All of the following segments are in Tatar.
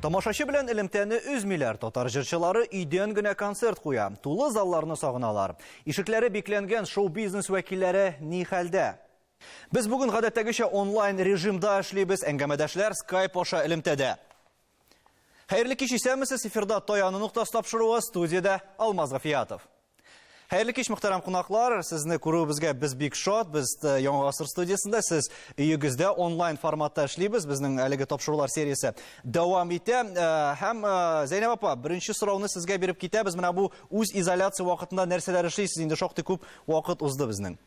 Тамашачы белән элемтәне өзмиләр. Татар җырчылары өйдән генә концерт куя. Тулы залларны сагыналар. Ишекләре бикләнгән шоу-бизнес вәкилләре ни хәлдә? Без бүген гадәттәгечә онлайн режимда эшлибез. Әңгәмәдәшләр Skype аша элемтәдә. Хәерле кич, исәнмесез. Эфирда Таяну ноктасы тапшыруы, студиядә Алмаз Гафиятов. Хәерле кич, мөхтәрәм кунаклар. Сезне күрүебезгә без бик шат. Без э, Яңа гасыр студиясендә, сез өегездә онлайн форматта эшлибез. Безнең әлеге тапшырулар сериясе дәвам итә. Э, һәм э, Зәйнәб апа, беренче сорауны сезгә биреп китәбез. Менә бу үз изоляция вакытында нәрсәләр эшлисез? Инде шактый күп вакыт узды безнең.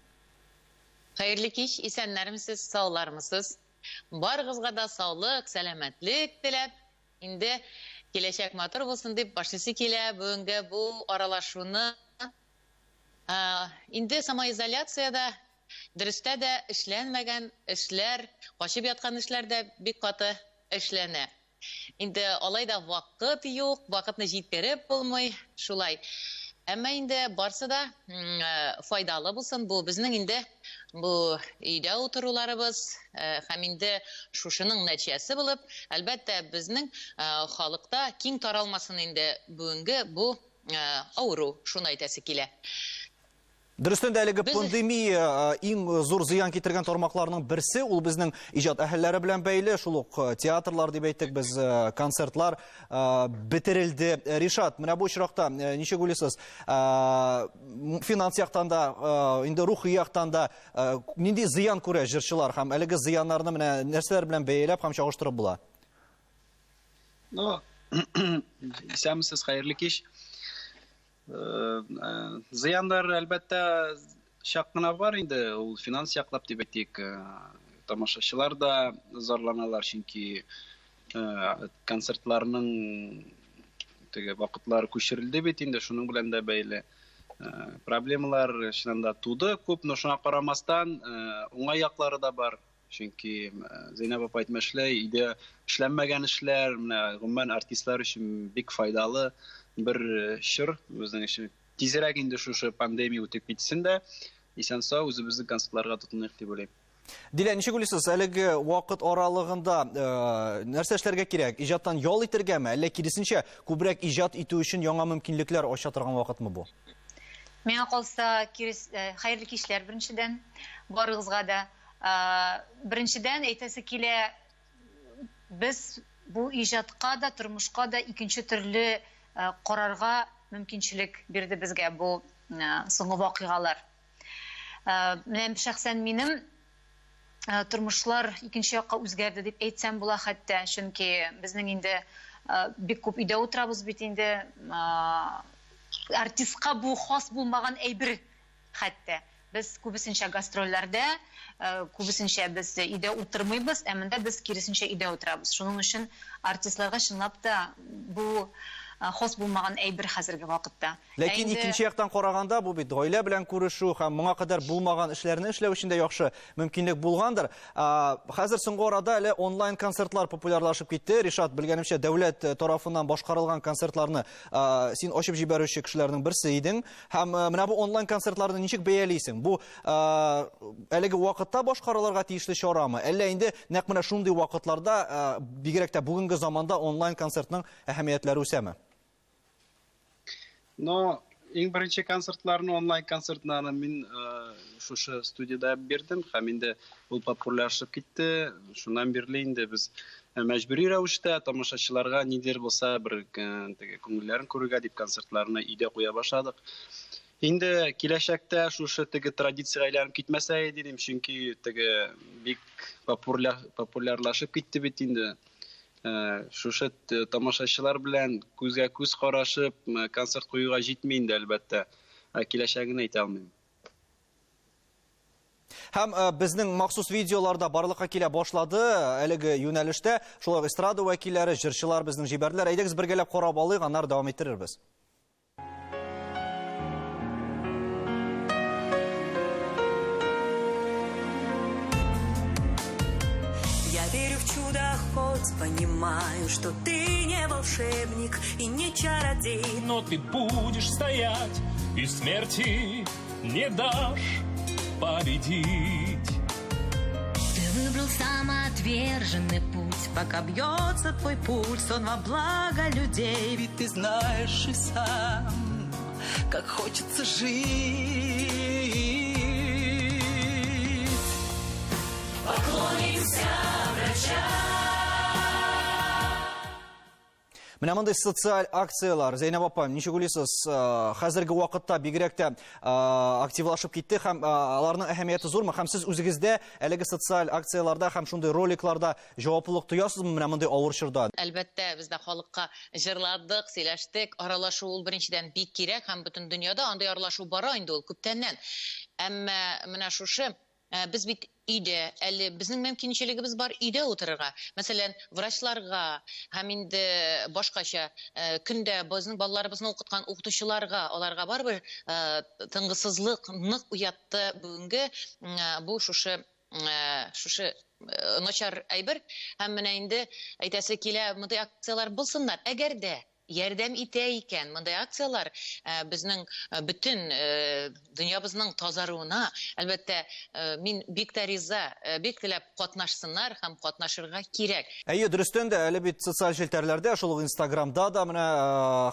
Хәерле кич, исәннәрмесез, саулармысыз? Барыгызга да саулык, сәламәтлек теләп, Инде киләчәк матур булсын дип башлыйсы килә бүгенге бу аралашуны. Инде самоизоляциядә дөрестә дә эшләнмәгән эшләр, качып яткан эшләр дә бик каты эшләнә. Инде алай да вакыт юк, вакытны җиткереп булмый, шулай. Әмма инде барсы да файдалы булсын, бу безнең инде бу өйдә утыруларыбыз һәм инде шушының нәтиҗәсе булып, әлбәттә, безнең халыкта киң таралмасын инде бүгенге бу авыру, шуны әйтәсе килә. Дөрестән дә әлеге пандемия иң зур зыян китергән тармакларның берсе, ул безнең иҗат әһелләре белән бәйле, шул ук театрлар дип әйттек без, концертлар бетерелде. Ришат, менә бу очракта ничек уйлыйсыз, финанс яктан да, инде рухи яктан да нинди зыян күрә җырчылар һәм әлеге зыяннарны менә нәрсәләр белән бәяләп һәм чагыштырып була? Ну, исәнмесез, хәерле кич. Зыяннар, әлбәттә, чак кына бар инде, ул финанс яклап дип әйтик. Тамашачылар да зарланалар, чөнки концертларның теге вакытлары күчерелде бит инде, шуның белән дә бәйле. Проблемалар чыннан да туды күп, но шуңа карамастан, уңай яклары да бар. Чөнки Зәйнәб апа әйтмешләй, өйдә эшләнмәгән эшләр, менә гомумән артистлар өчен бик файдалы бер чор безнең өчен. Тизрәк инде шушы пандемия үтеп китсен дә, исән-сау үзебезнең концертларга тотыныйк дип уйлыйм. Дилә, ничек уйлыйсыз, әлеге вакыт аралыгында нәрсә эшләргә кирәк? Иҗаттан ял итергәме, әллә киресенчә, күбрәк иҗат итү өчен яңа мөмкинлекләр ача торган вакытмы бу? Миңа калса, кирес, хәерле кичләр беренчедән барыгызга да. Беренчедән, әйтәсе килә, без бу иҗатка да, тормышка да икенче төрле карарга мөмкинчелек бирде безгә бу соңгы вакыйгалар. Менә шәхсән минем тормышлар икенче якка үзгәрде дип әйтсәм була хәтта, чөнки безнең инде бик күп өйдә утырабыз бит инде. Артистка бу хас булмаган әйбер Хәтта без күбесенчә гастрольләрдә, күбесенчә без өйдә утырмыйбыз, ә монда без киресенчә өйдә утырабыз. Шуның өчен артистларга чынлап та бу хас булмаган әйбер хәзерге вакытта. Ә Ләкин инде икенче яктан караганда, бу бит гаилә белән күрешү һәм моңа кадәр булмаган эшләрне эшләү өчен дә яхшы мөмкинлек булгандыр. Хәзер соңгы арада әле онлайн концертлар популярлашып китте. Ришат, белгәнемчә, дәүләт тарафыннан башкарылган концертларны син ачып җибәрүче кешеләрнең берсе идең. Һәм э, менә бу онлайн концертларны ничек бәялисең? Бу э, әлеге вакытта башкарылырга тиешле чарамы? Әллә инде нәкъ менә шундый вакытларда, э, бигрәк тә бүгенге заманда онлайн концертның әһәмиятләре үсәме? Но иң беренче концертларны, онлайн концертларны мин шушы студиядә бирдем һәм инде ул популярлашып китте. Шуннан бирле инде без мәҗбүри рәвештә тамашачыларга нидер булса бер теге күңелләрен күрергә дип концертларны өйдә куя башладык. Инде киләчәктә шушы теге традициягә әйләнеп китмәсә иде дим, чөнки теге бик популярлашып китте бит инде. Шушы тамашачылар белән күзгә күз карашып концерт куюга җитми инде, әлбәттә. Киләчәген әйтә алмыйм. Һәм э, безнең махсус видеолар да барлыкка килә башлады әлеге юнәлештә. Шулай ук эстрада вәкилләре, җырчылар безнең җибәрделәр. Әйдәгез бергәләп карап алыйк, аннары дәвам иттерербез. Я верю в чудо, хоть понимаю, что ты не волшебник и не чародей. Но ты будешь стоять и смерти не дашь победить. Ты Выбрал самоотверженный путь. Пока бьется твой пульс, он во благо людей. Ведь ты знаешь и сам, как хочется жить. Поклонимся врачам. Менә мондый социаль акцияләр, Зәйнәб апа, ничек уйлыйсыз, хәзерге вакытта бигрәк тә активлашып китте һәм аларның әһәмияте зурмы? Һәм сез үзегездә әлеге социаль акцияләрдә һәм шундый роликларда җаваплылык тоясызмы менә мондый авыр чорда? Әлбәттә, без дә халыкка җырладык, сөйләштек. Аралашу ул беренчедән бик кирәк һәм бөтен дөньяда андый аралашу бара инде ул күптәннән. Әмма менә шушы Без бит өйдә, әле безнең мөмкинчелегебез бар өйдә утырырга. Мәсәлән, врачларга һәм инде башкача көндә безнең балаларыбызны укыткан укытучыларга, аларга барыбер тынгысызлык нык уятты бүгенге бу шушы шушы начар әйбер. Һәм менә инде әйтәсе килә, мондый акцияләр булсыннар. Әгәр дә ярдәм итә икән мондый акцияләр безнең бөтен дөньябызның тазаруына, әлбәттә, мин бик тә риза, бик теләп катнашсыннар һәм катнашырга кирәк. Әйе, дөрестән дә, әле бит социаль челтәрләрдә, шул ук Инстаграмда да менә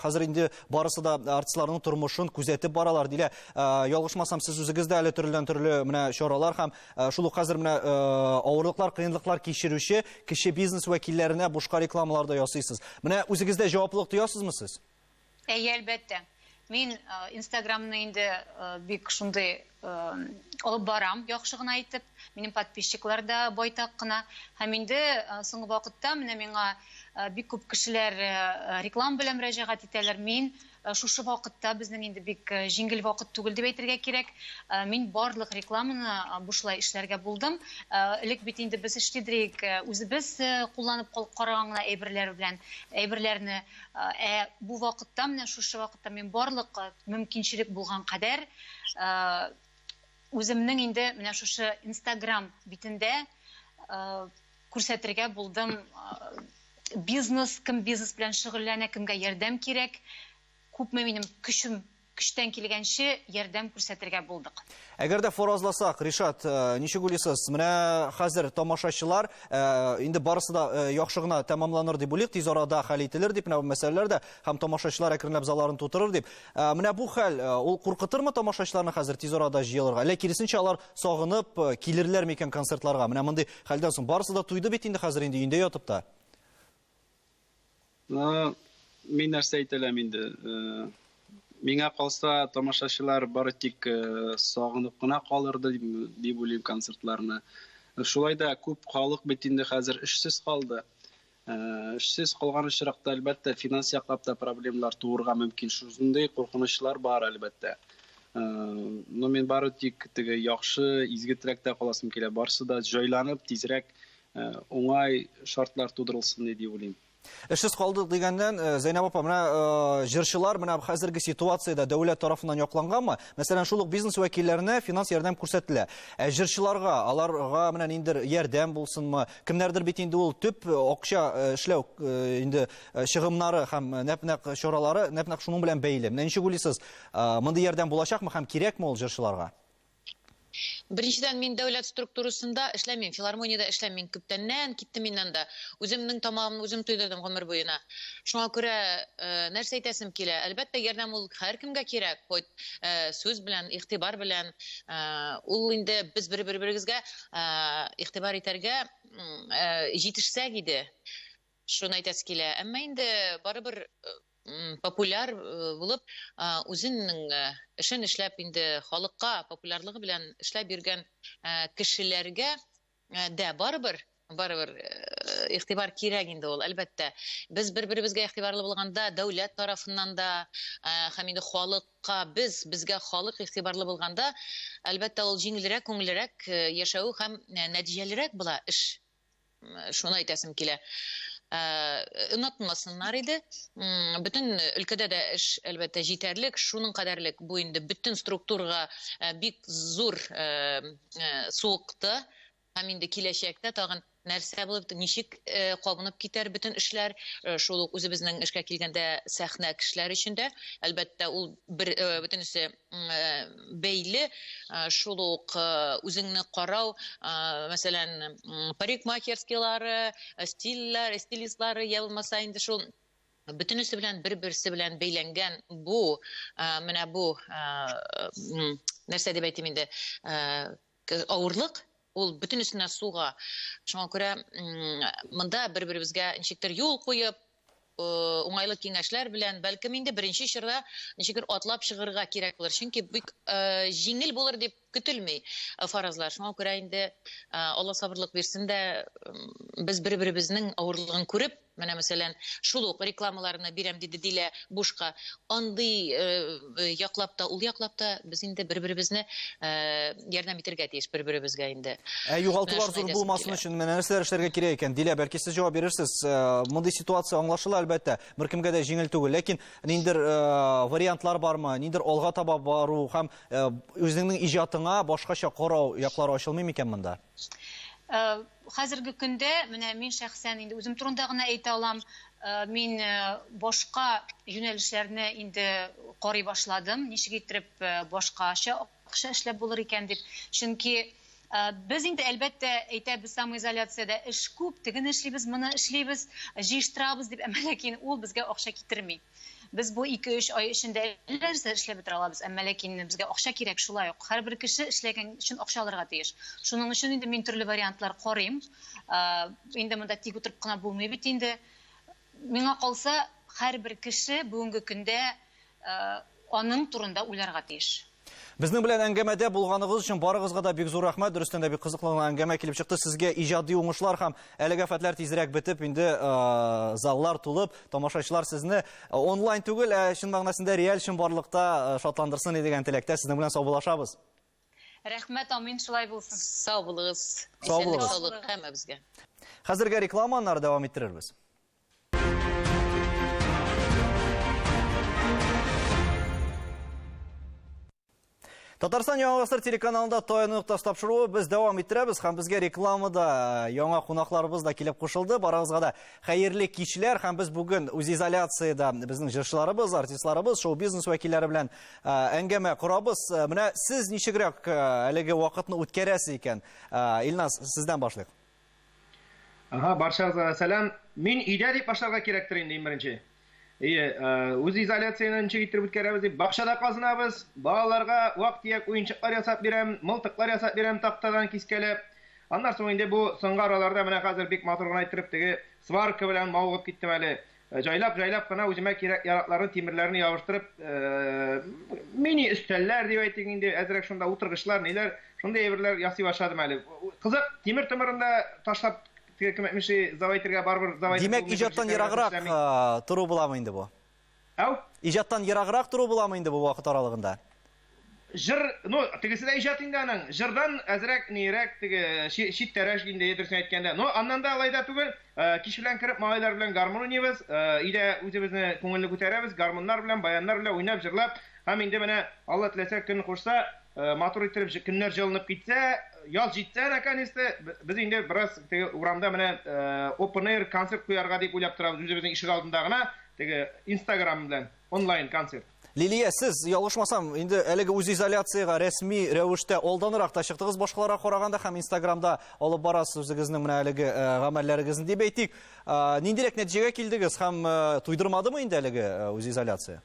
хәзер инде барысы да артистларның тормышын күзәтеп баралар. Дилә, ялгышмасам, сез үзегез дә әле төрледән-төрле менә чаралар һәм шул ук хәзер менә авырлыклар, кыенлыклар кичерүче кече бизнес вәкилләренә бушка рекламалар да ясыйсыз. Менә үзегездә җаваплылык тоясызмы сез? Әйе, әлбәттә. Мин Инстаграмны инде бик шундый алып барам, яхшы гына итеп. Минем подписчиклар да байтак кына. Һәм инде соңгы вакытта менә миңа бик күп кешеләр реклама белән мөрәҗәгать итәләр. Мин шушы вакытта, безнең инде бик җиңел вакыт түгел дип әйтергә кирәк, мин барлык рекламаны бушлай эшләргә булдым. Элек бит инде без эшлидерик үзебез кулланып караган гына әйберләр белән, әйберләрне. Ә бу вакытта, менә шушы вакытта мин барлык мөмкинчелек булган кадәр үземнең инде менә шушы Инстаграм битендә күрсәтергә булдым. Бизнес, кем бизнес белән шөгыльләнә, кемгә ярдәм кирәк, күпме минем көчем, көчтән килгәнче ярдәм күрсәтергә булдык. Әгәр дә фаразласак, Ришат, ничек уйлыйсыз, менә хәзер тамашачылар инде барысы да яхшы гына тәмамланыр дип уйлыйк, тиз арада хәл ителер дип, менә бу мәсьәләләр дә һәм тамашачылар әкренләп залларын тутырыр дип. Менә бу хәл, ул куркытырмы тамашачыларны хәзер тиз арада җыелырга? Әллә киресенчә алар сагынып килерләр микән концертларга? Менә мондый хәлдән соң барысы да туйды бит инде хәзер инде өендә ятып та. Ну, мин нәрсә әйтә алам инде. Миңа калса, тамашачылар бары тик сагынып кына калыр дип уйлыйм концертларны. Шулай да күп халык бит инде хәзер эшсез калды. Эшсез калган очракта, әлбәттә, финанс яклап та проблемалар туырга мөмкин. Шундый куркынычлар бар, әлбәттә. Но мин бары тик теге яхшы, изге теләктә каласым килә. Барысы да җайланып, тизрәк уңай шартлар тудырылсын дип уйлыйм. Эшсез калдык дигәннән, Зәйнәб апа, менә җырчылар менә хәзерге ситуациядә дәүләт тарафыннан якланганмы? Мәсәлән, шул ук бизнес вәкилләренә финанс ярдәм күрсәтелә. Ә җырчыларга, аларга менә ниндидер ярдәм булсынмы? Кемнәрдер бит инде ул төп акча эшләү инде чыгымнары һәм нәп-нәкъ чаралары нәп-нәкъ шуның белән бәйле. Менә ничек уйлыйсыз, мондый ярдәм булачакмы һәм кирәкме ул җырчыларга? Беренчедән, мин дәүләт структурасында эшләмим, филармониядә эшләмим, күптәннән киттем мин анда. Үземнең тамагымны үзем туйдырдым гомер буена. Шуңа күрә нәрсә әйтәсем килә? Әлбәттә, ярдәм ул һәркемгә кирәк, хоть сүз белән, игътибар белән. Ул инде без бер-беребезгә игътибар итәргә җитешсәк иде. Шуны әйтәсе килә. Әмма инде барыбер популяр булып, үзенең эшен эшләп инде халыкка популярлыгы белән эшләп йөргән кешеләргә дә барыбер игътибар кирәк инде ул, әлбәттә. Без бер-беребезгә игътибарлы булганда, дәүләт тарафыннан да, һәм инде халыкка без, безгә халык игътибарлы булганда, әлбәттә, ул җиңелрәк, күңеллерәк яшәү һәм нәтиҗәлерәк була эш. Шуны әйтәсем килә. Онытмасыннар иде. Бөтен өлкәдә дә эш, әлбәттә, җитәрлек. Шуның кадәрлек бу инде бөтен структурага бик зур суыкты. Һәм инде киләчәктә тагын Нәрсә булып, ничек кабынып китәр бөтен эшләр, шул ук үзебезнең эшкә килгәндә сәхнә кешеләр өчен дә, әлбәттә, ул бер бөтенесе бәйле, шул ук үзеңне карау, мәсәлән, парикмахерскийлары, стильләр, стилистлары, я булмаса инде шул бөтенесе белән бер-берсе белән бәйләнгән бу, менә бу, нәрсә дип әйтим инде, авырлык, ул бөтенесенә суга. Шуңа күрә монда бер-беребезгә ничектер юл куеп, уңайлы киңәшләр белән, бәлкем инде беренче чорда ничектер атлап чыгырга кирәк булыр. Чөнки бик җиңел булыр дип көтелми фаразлар. Шуңа күрә инде Алла сабырлык бирсен дә, без бер-беребезнең авырлыгын күреп, менә мәсәлән, шул ук рекламаларны бирәм диде Дилә бушка. Андый яклап та, ул яклап та без инде бер-беребезне ярдәм итәргә тиеш бер-беребезгә инде. Ә югалтулар зур булмасын өчен менә нәрсәләр эшләргә кирәк икән? Дилә, бәлки сез җавап бирерсез. Мондый ситуация аңлашыла әлбәттә, беркемгә дә җиңел түгел, ләкин ниндидер вариантлар бармы, ниндидер алга таба бару һәм үзеңнең иҗатыңа башкача карау яклары ачылмый микән монда? Хәзерге көндә менә мин шәхсән инде үзем турында гына әйтә алам, мин башка юнәлешләрне инде карый башладым, ничек иттереп башкача акча эшләп булыр икән дип. Чөнки без инде әлбәттә әйтәбез, самоизоляциядә эш күп, тегене эшлибез, моны эшлибез, җыештырабыз дип, әмма ләкин ул безгә акча китерми. Без бу ике-өч ай эчендә әллә нәрсә эшләп бетерә алабыз, әмма ләкин безгә акча кирәк шулай ук. Һәрбер кеше эшләгән өчен акча алырга тиеш. Шуның өчен инде мин төрле вариантлар карыйм. Инде монда тик утырып кына булмый бит инде. Миңа калса, һәрбер кеше бүгенге көндә аның турында уйларга тиеш. Безнең белән әңгәмәдә булганыгыз өчен барыгызга да бик зур рәхмәт. Дөрестән дә бик кызыклы гына әңгәмә килеп чыкты. Сезгә иҗади уңышлар һәм әлеге афәтләр тизрәк бетеп, инде заллар тулып, тамашачылар сезне онлайн түгел, ә чын мәгънәсендә реаль чынбарлыкта шатландырсын дигән теләктә сезнең белән саубуллашабыз. Рәхмәт, амин, шулай булсын. Сау булыгыз. Сау булыгыз. Саулык һәммәбезгә. Хәзергә реклама, аннары дәвам иттерербез. Татарстан Яңа Гасыр телеканалында Таяну ноктасы тапшыруы без дәвам иттерәбез һәм безгә рекламада яңа кунакларыбыз да килеп кушылды. Барыгызга да хәерле кичләр һәм без бүген үзизоляциядә безнең җырчыларыбыз, артистларыбыз, шоу-бизнес вәкилләре белән әңгәмә корабыз. Менә сез ничегрәк әлеге вакытны үткәрәсез икән? Илназ, сездән башлыйк. Ага, баршагызга да сәлам. Мин өйдә дип башларга кирәктер инде иң беренче. Ие, үз изоляцияне ничек иттереп үткәрәбез дип, бакчада казынабыз, балаларга вак-төяк уенчыклар ясап бирәм, мылтыклар ясап бирәм тактадан кискәләп. Аннан соң инде бу соңгы араларда менә хәзер бик матур гына иттереп теге сварка белән мавыгып киттем әле. Җайлап-җайлап кына үземә кирәк-яракларны, тимерләрне ябыштырып, мини өстәлләр дип әйтик инде, әзрәк шунда утыргычлар, ниләр, шундый әйберләр ясый башладым әле. Кызык, тимер-томырын да ташлап теге кем әйтмешли, завайтырга барыбер завайтып Димәк, булмый, иҗаттан беренче ераграк, эшләми. тору буламы инде бу? Ау? Иҗаттан ераграк тору буламы инде бу вакыт аралыгында? Җыр, ну, тегесе дә иҗат инде аның. Җырдан әзрәк, нирәк, теге читтәрәк инде, дөресен әйткәндә. Но аннан да алай да түгел. Кич белән кереп, малайлар белән гармун уйныйбыз. Өйдә үзебезне күңелне күтәрәбез, гармуннар белән, баяннар белән уйнап, җырлап. Һәм инде менә Алла теләсә, көн кушса, матур иттереп көннәр җылынып китсә, яз җитсә, наконец-то, без инде бераз теге урамда менә open air концерт куярга дип уйлап торабыз, үзебезнең ишек алдында гына, теге Instagram белән онлайн концерт. Лилия, сез, ялгышмасам, инде әлеге үзизоляциягә рәсми рәвештә алданрак та чыктыгыз башкаларга караганда һәм Instagramда алып барасыз үзегезнең менә әлеге гамәлләрегезне дип әйтик. Ниндирәк нәтиҗәгә килдегез һәм туйдырмадымы инде әлеге үзизоляция?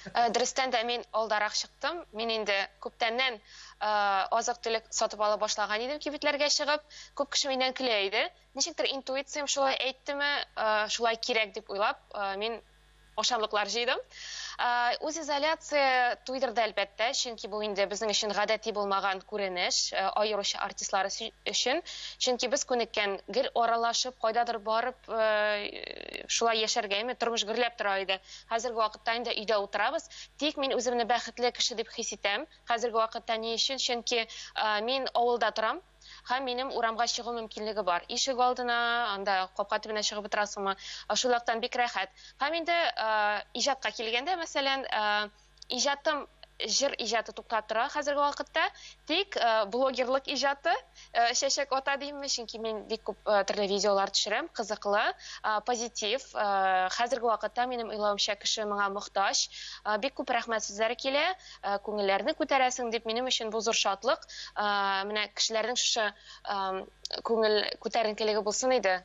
Дөрестән дә мин алдарак чыктым. Мин инде күптәннән азык-төлек сатып ала башлаган идем кибетләргә чыгып. Күп кеше миннән көлә иде. Ничектер интуициям шулай әйттеме, шулай кирәк дип уйлап, мин ашамлыклар җыйдым. Үзизоляция туйдырды әлбәттә, чөнки бу инде безнең өчен гадәти булмаган күренеш, аеруча артистлар өчен. Чөнки без күнеккән гел аралашып, кайдадыр барып, шулай яшәргә, әйме, тормыш гөрләп тора иде. Хәзерге вакытта инде өйдә утырабыз. Тик мин үземне бәхетле кеше дип хис итәм. Хәзерге вакытта ни өчен? Чөнки мин авылда торам. Һәм минем урамга чыгу мөмкинлеге бар. Ишек алдына, анда капка төбенә чыгып утырасыңмы? Шул яктан бик рәхәт. Һәм инде иҗатка килгәндә, мәсәлән, иҗатым җыр иҗаты туктап тора хәзерге вакытта. Тик блогерлык иҗаты чәчәк ата димме, чөнки мин бик күп төрле видеолар төшерәм, кызыклы, позитив. Хәзерге вакытта минем уйлавымча кеше моңа мохтаҗ. Бик күп рәхмәт сүзләре килә, күңелләрне күтәрәсең дип, минем өчен бу зур шатлык. Менә кешеләрнең шушы күңел күтәренкелеге булсын иде.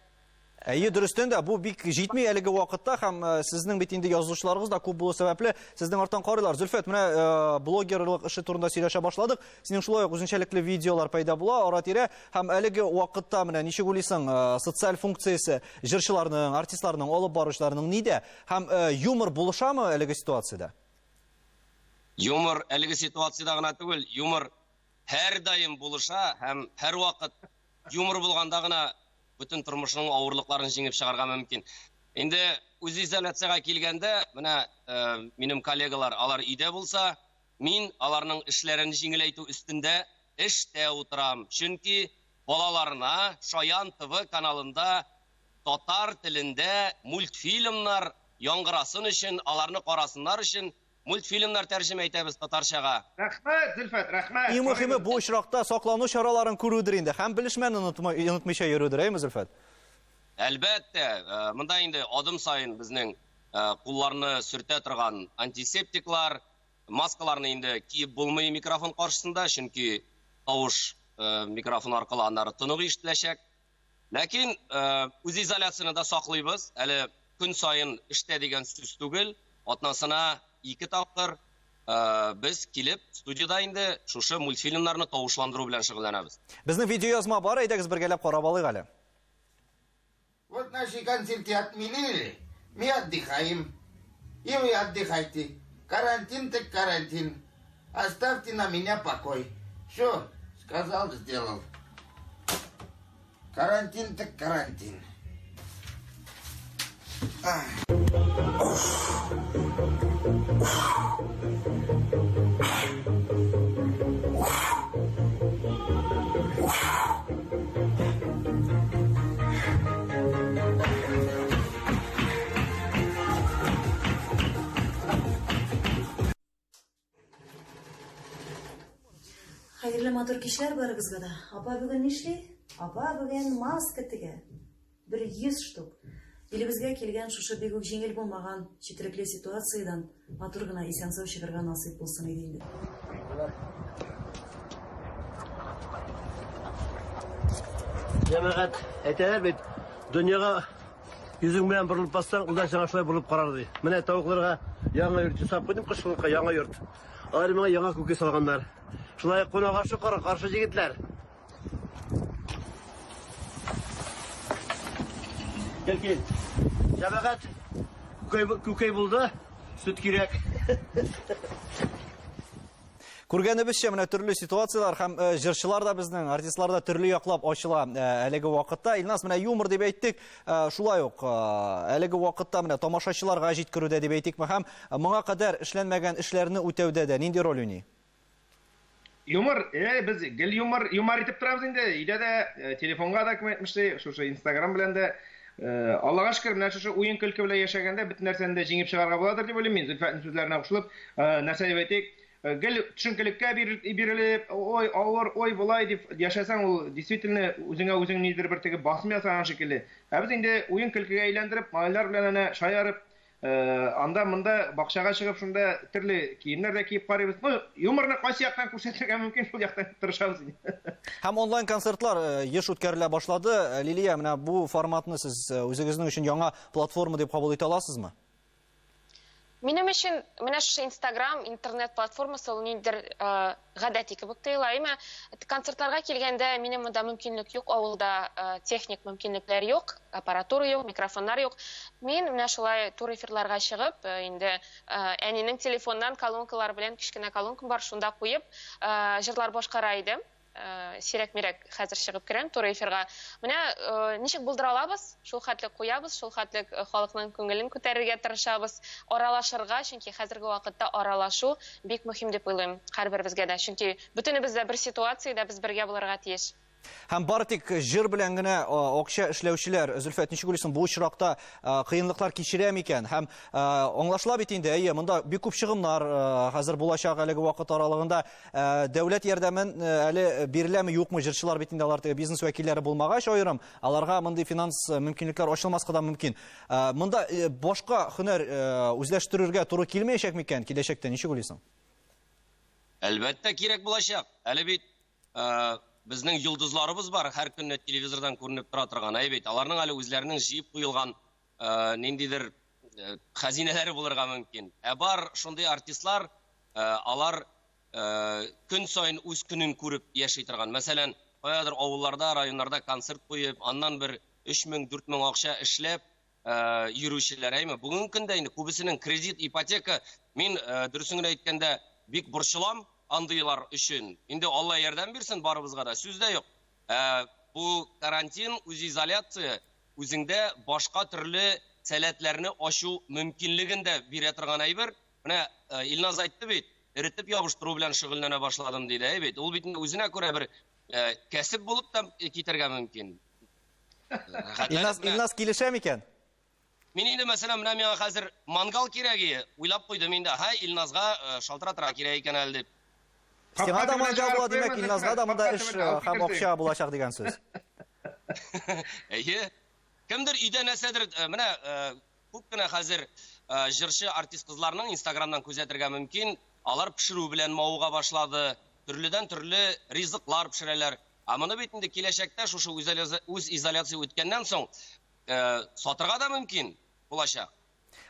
Әйе, дөрестән дә, бу бик җитми әлеге вакытта һәм сезнең бит инде язучыларыгыз да күп булу сәбәпле, сезнең арттан карыйлар. Зөлфәт, менә блогерлык эше турында сөйләшә башладык. Синең шулай ук үзенчәлекле видеолар пәйда була ара-тирә һәм әлеге вакытта менә ничек уйлыйсың, социаль функциясе җырчыларның, артистларның, алып баручыларның нидә? Һәм юмор булышамы әлеге ситуациядә? Юмор әлеге ситуациядә гына түгел, юмор һәрдаим булыша һәм һәрвакыт юмор булганда гына бөтен тормышның авырлыкларын җиңеп чыгарга мөмкин. Инде үзизоляциягә килгәндә, менә минем коллегалар, алар өйдә булса, мин аларның эшләрен җиңеләйтү өстендә эштә утырам. Чөнки балаларына Шаян ТВ каналында татар телендә мультфильмнар яңгырасын өчен, аларны карасыннар өчен мультфильмнар тәрҗемә итәбез татарчага. Рәхмәт, Зөлфәт, рәхмәт. Иң мөһиме бу очракта саклану чараларын күрүдер инде һәм белешмәне онытмыйча йөрүдер, әйеме, Зөлфәт? Әлбәттә, монда инде адым саен безнең кулларны сөртә торган антисептиклар, маскаларны инде киеп булмый микрофон каршысында, чөнки тавыш микрофон аркылы аннары тонык ишетеләчәк. Ләкин үзизоляцияне дә саклыйбыз. Әле көн саен эштә дигән сүз түгел. Атнасына 2 тапкыр без килеп студияда инде шушы мультфильмнарны тавышландыру белән шөгыльләнәбез. Безнең видеоязма бар, әйдәгез бергәләп карап алыйк әле. Вот наши концерты отменили, мы отдыхаем. И вы отдыхайте. Карантин так карантин. Оставьте на меня покой. Все, сказал, сделал. Карантин так карантин. Хәерле матур кичләр барыгызга да. Апа бүген нишли? Апа бүген маска тегә. Бер 100 штук. Илебезгә килгән шушы бик үк җиңел булмаган четерекле ситуациядән матур гына исән-сау чыгарга насыйп булсын иде инде. Җәмәгать, әйтәләр бит, дөньяга йөзең белән борылып бассаң, ул да сиңа шулай борылып карар ди. Менә тавыкларга яңа йорт ясап куйдым, кышкылыкка яңа йорт. Алар миңа яңа күке салганнар. Шулай кунак ашы кара каршы егетләр. Кил, кил. Җәмәгать, күкәй, күкәй булды, сөт кирәк. Күргәнебезчә, менә төрле ситуацияләр һәм җырчылар да безнең, артистлар да төрле яклап ачыла әлеге вакытта. Илназ, менә юмор дип әйттек, шулай ук әлеге вакытта менә тамашачыларга җиткерүдә дип әйтикме һәм моңа кадәр эшләнмәгән эшләрне үтәүдә дә нинди роль уйный? Юмор, без гел юмор, юмор итеп торабыз инде. Өйдә дә, телефонга да кем әйтмешли, шушы Инстаграм белән дә. Аллага шөкер, менә шушы уен-көлке белән яшәгәндә бөтен нәрсәне дә җиңеп чыгарга буладыр дип уйлыйм мин. Зөлфәтнең сүзләренә кушылып, нәрсә дип әйтик, гел төшенкелеккә бирелеп, ой, авыр, ой, болай дип яшәсәң, ул действительно үзеңә үзең нидер бер теге басым ясаган шикелле. Ә без инде уен-көлкегә әйләндереп, малайлар белән әнә шаярып, анда монда бакчага чыгып шунда төрле киемнәр дә киеп карыйбыз. Ну, юморны кайсы яктан күрсәтергә мөмкин, шул яктан тырышабыз инде. Һәм онлайн концертлар еш үткәрелә башлады. Лилия, менә бу форматны сез үзегезнең өчен яңа платформа дип кабул итә аласызмы? Минем өчен менә шушы Инстаграм, интернет платформасы ул ниндидер гадәти кебек тоела. Әмма концертларга килгәндә минем монда мөмкинлек юк, авылда техник мөмкинлекләр юк, аппаратура юк, микрофоннар юк. Мин менә шулай тур эфирларга чыгып, инде әнинең телефоннан колонкалар белән кечкенә колонкам бар, шунда куеп, җырлар башкара идем. Сирәк-мирәк хәзер чыгып керәм туры эфирга. Менә ничек булдыра алабыз, шул хәтлек куябыз, шул хәтлек халыкның күңелен күтәрергә тырышабыз, аралашырга, чөнки хәзерге вакытта аралашу бик мөһим дип уйлыйм һәрберебезгә дә. Чөнки бөтенебез дә бер ситуациядә, без бергә булырга тиеш. Һәм бары тик җыр белән генә акча эшләүчеләр, Зөлфәт, ничек уйлыйсың, бу очракта кыенлыклар кичерә микән? Һәм аңлашыла бит инде, әйе, монда бик күп чыгымнар хәзер булачак әлеге вакыт аралыгында. Дәүләт ярдәмен әле биреләме, юкмы? Җырчылар бит инде алар теге бизнес вәкилләре булмагач аерым, аларга мондый финанс мөмкинлекләр ачылмаска да мөмкин. Монда башка һөнәр үзләштерергә туры килмәячәк микән киләчәктә, ничек уйлыйсың? Әлбәттә, кирәк булачак. Әле бит безнең йолдызларыбыз бар, һәр көнне телевизордан күренеп тора торган, әй бит, аларның әле үзләренең җыеп куелган ниндидер хәзинәләре булырга мөмкин. Ә бар шундый артистлар, алар көн саен үз көнен күреп яши торган. Мәсәлән, каядыр авылларда, районнарда концерт куеп, аннан бер 3000, 4000 акча эшләп, йөрүчеләр, әйме? Бүгенге көндә инде күбесенең кредит, ипотека, мин дөресен генә әйткәндә, бик борчылам андыйлар өчен. Инде Алла ярдәм бирсен барыбызга да, сүз дә юк. Бу карантин, үзизоляция үзеңдә башка төрле сәләтләрне ачу мөмкинлеген дә бирә торган әйбер. Менә Илназ әйтте бит, эретеп ябыштыру белән шөгыльләнә башладым диде, әй бит. Ул бит инде үзенә күрә бер кәсеп булып та китәргә мөмкин. Илназ, Илназ килешә микән? Мин инде, мәсәлән, менә миңа хәзер мангал кирәк иде. Уйлап куйдым инде, һәй, Илназга э, шалтыратырга кирәк икән әле дип. Сиңа да мангал була, димәк, Илназга да монда эш э, һәм акча булачак дигән сүз. Әйе. Кемдер өйдә нәрсәдер, э, менә Күп кенә хәзер җырчы артист кызларның инстаграмнан күзәтергә мөмкин, алар пешерү белән мавыга башлады, төрледән төрле ризыклар пешерәләр. Ә моны бит инде киләчәктә шушы үзизоляция үткәннән соң сатырга да мөмкин булачак.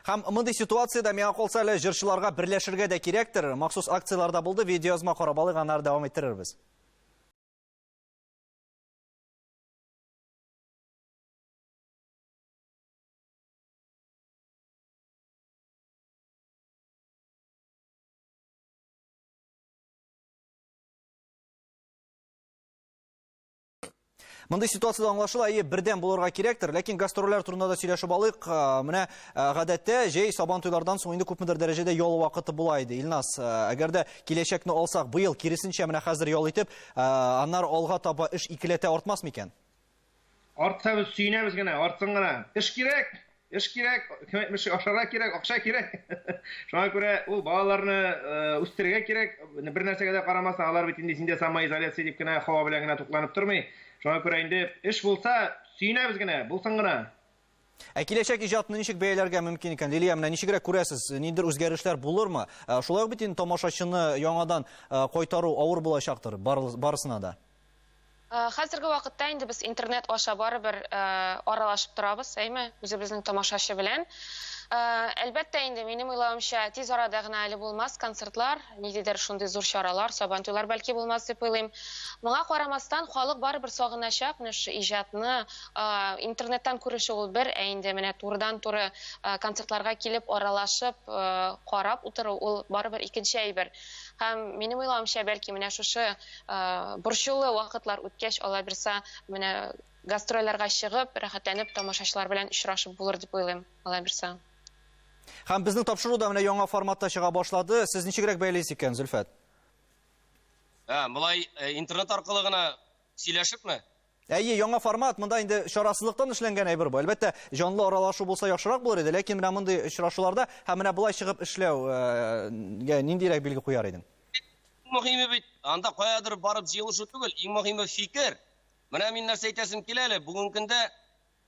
Һәм мондый ситуациядә миңа калса әле җырчыларга берләшергә дә кирәктер. Махсус акцияләр дә булды, видеоязма карап алыйк, аннары дәвам иттерербез. Мондый ситуациядә аңлашыла, әйе, бердәм булырга кирәктер, ләкин гастрольләр турында да сөйләшеп алыйк. Менә гадәттә җәй Сабан туйлардан соң инде күпмедер дәрәҗәдә ял вакыты була иде. Илназ, әгәр дә киләчәкне алсак, быел киресенчә менә хәзер ял итеп, аннары алга таба эш икеләтә артмас микән? Артса без сөенәбез генә, артсын гына. Эш кирәк, эш кирәк, кем әйтмешли, ашарга кирәк, акча кирәк. Шуңа күрә ул балаларны э, үстерергә кирәк. Бер нәрсәгә дә карамастан, алар бит инде синдә самоизоляция дип кенә һава белән генә тукланып тормый. Шуңа күрә инде эш булса, сөенәбез генә, булсын гына. Ә киләчәк иҗатны ничек бәяләргә мөмкин икән? Лилия, менә ничегрәк күрәсез? Ниндидер үзгәрешләр булырмы? Э, шулай ук бит инде тамашачыны яңадан э, кайтару авыр булачактыр барысына да. Хәзерге вакытта инде без интернет аша барыбер аралашып торабыз, әйме, үзебезнең тамашачы белән. Әлбәттә инде, минем уйлавымча, тиз арада гына әле булмас концертлар, ниндидер шундый зур чаралар, сабантуйлар бәлки булмас дип уйлыйм. Моңа карамастан, халык барыбер сагыначак менә шушы иҗатны. Интернеттан күрешү ул бер, ә инде менә турыдан-туры концертларга килеп, аралашып, карап утыру ул барыбер икенче әйбер. Һәм минем уйлавымча, бәлки менә шушы Борчулы вакытлар үткәч, аллабирса, менә гастрольләргә чыгып, рәхәтләнеп тамашачылар белән очрашып булыр дип уйлыйм, аллабирса. Һәм безнең тапшыру да менә яңа форматта чыга башлады. Сез ничегрәк бәялисез икән, Зөлфәт? Ә, болай интернет аркылы гына сөйләшепме? Әйе, яңа формат, монда инде чарасызлыктан эшләнгән әйбер бу. Әлбәттә, җанлы аралашу булса яхшырак булыр иде, ләкин менә мондый очрашуларда һәм менә болай чыгып эшләүгә ниндирәк билге куяр идең? Иң мөһиме бит, анда каядыр барып җыелышу түгел, иң мөһиме фикер. Менә мин нәрсә әйтәсем килә әле, бүгенге көндә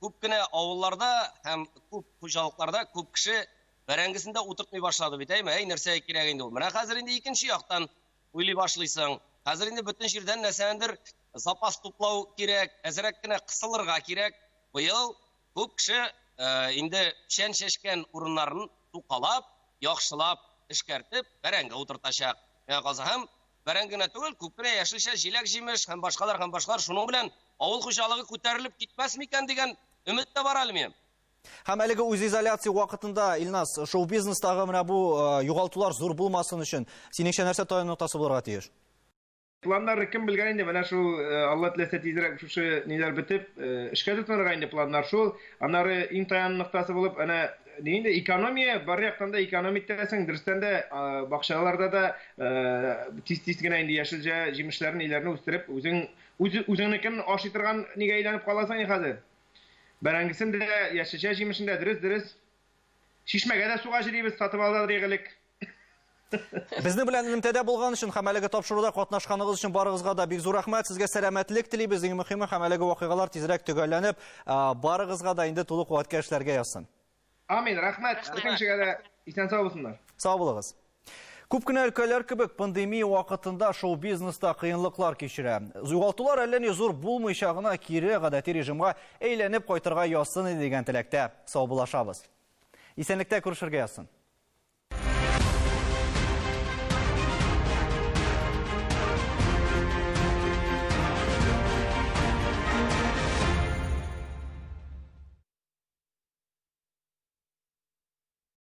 күп кенә авылларда һәм күп хуҗалыкларда күп кеше бәрәңгесен дә утыртмый башлады бит, әйме? Әй, нәрсәгә кирәк инде ул? Менә хәзер инде икенче яктан уйлый башлыйсың. Хәзер инде бөтен җирдән нәрсәнедер запас туплау кирәк, әзрәк кенә кысылырга кирәк. Быел күп кеше инде печән чәчкән урыннарын сукалап, яхшылап эшкәртеп, бәрәңге утыртачак. Миңа калса, һәм бәрәңге генә түгел, күп кенә яшелчә, җиләк-җимеш һәм башкалар һәм башкалар. Шуның белән авыл хуҗалыгы күтәрелеп китмәс микән дигән өмет тә бар әле минем. Һәм әлеге үзизоляция вакытында, Илназ, шоу-бизнестагы менә бу э, югалтулар зур булмасын өчен, синеңчә нәрсә таяну ноктасы булырга тиеш? Планнарны кем белгән инде, менә шул э, Алла теләсә тизрәк шушы ниләр бетеп, э, эшкә тотынырга инде планнар шул. Аннары иң таяну ноктасы булып, әнә ни инде экономия, бар яктан да экономия итәсең, дөрестән дә бакчаларда да тиз-тиз генә инде яшелчә, җимешләрне, ниләрне үстереп, үзең үз үзеңнекен ашый торган нигә әйләнеп каласың хәзер. Бәрәңгесен дә, яшелчә җимешен дә дөрес, дөрес. Чишмәгә дә суга җөрибез, сатып алырык элек. Безнең белән элемтәдә булган өчен һәм әлеге тапшыруда катнашканыгыз өчен барыгызга да бик зур рәхмәт. Сезгә сәламәтлек телибез. Иң мөһиме һәм әлеге вакыйгалар тизрәк төгәлләнеп, барыгызга да инде тулы куәткә эшләргә язсын. Амин, рәхмәт. Бөтен кешегә дә исән сау булсыннар. Сау булыгыз. Күп кенә өлкәләр кебек пандемия вакытында шоу-бизнеста кыенлыклар кичерә. Югалтулар әллә ни зур булмыйча гына кире гадәти режимга әйләнеп кайтырга язсын иде дигән теләктә саубуллашабыз. Исәнлектә күрешергә язсын.